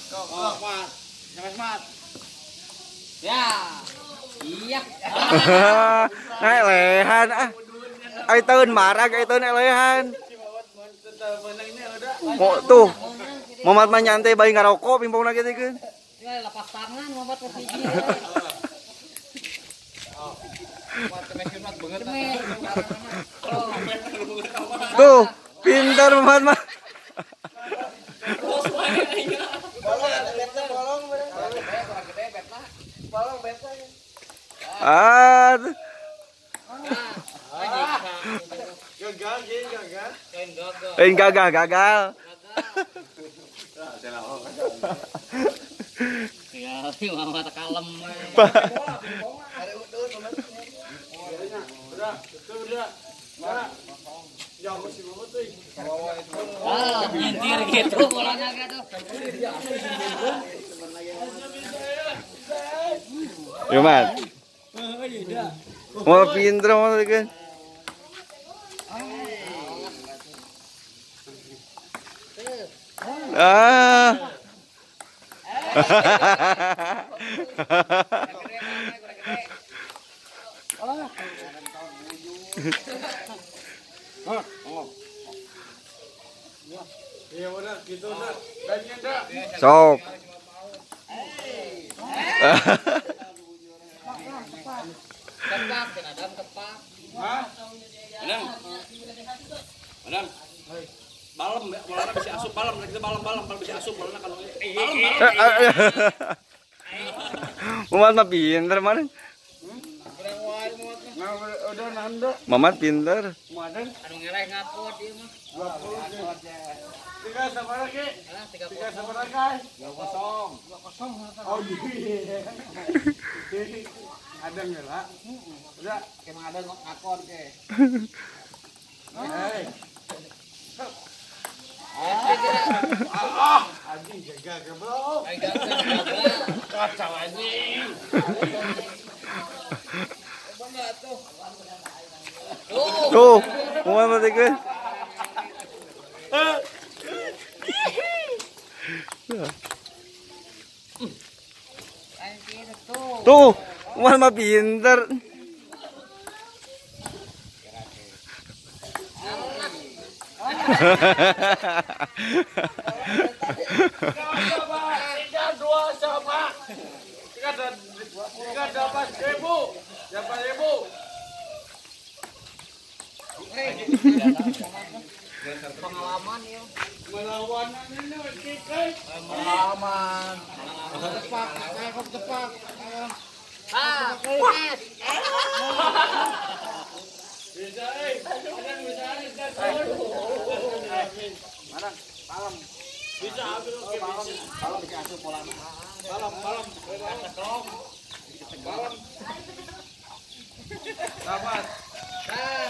Kok, Mat. Sampai Mat. Ya. Iya. Naik lehan ah. Ai teun marah ai teun lehan. Mau tuh. Mamat mah nyantai bari ngarokok pimpongna kitu keun. Lepas tangan Mamat hiji. Tuh, pintar Mamat mah. Ah. Gagal, gagal. Gagal, gagal. Ya, Mamat kalem. Ah, nyintir gitu bolanya gitu. Yo, Mat. Mau pinter mau kan. Ah. Sok. Tepak, adam tepak. Adang. Adang. Balem, bolanya bisa asup balem, kita balem bisa asup bolanya kalau balem. Mamat mah pinter mana? Mamat pinter. Anu ngereh ngapot ieu mah. 20. 3 sabaraha ge? 3 sabaraha guys? 2-0. 2-0. Oh iya. Ada ngeula. Udah, emang ada ngakon ge. Hei. Ah, anjing gagal goblok. Kacau anjing. Tuh, kumaha mah teh? Tuh, kumaha mah pinter. 3 2 sama 3 8.000 8.000. Pengalaman ya. Melawan ini pengalaman. Tepak, tepak. Ah, bisa, bisa. Mana? Malam. Bisa ambil oke bisa. Malam bisa asup pola. Malam, malam. Malam. Dapat. Ah.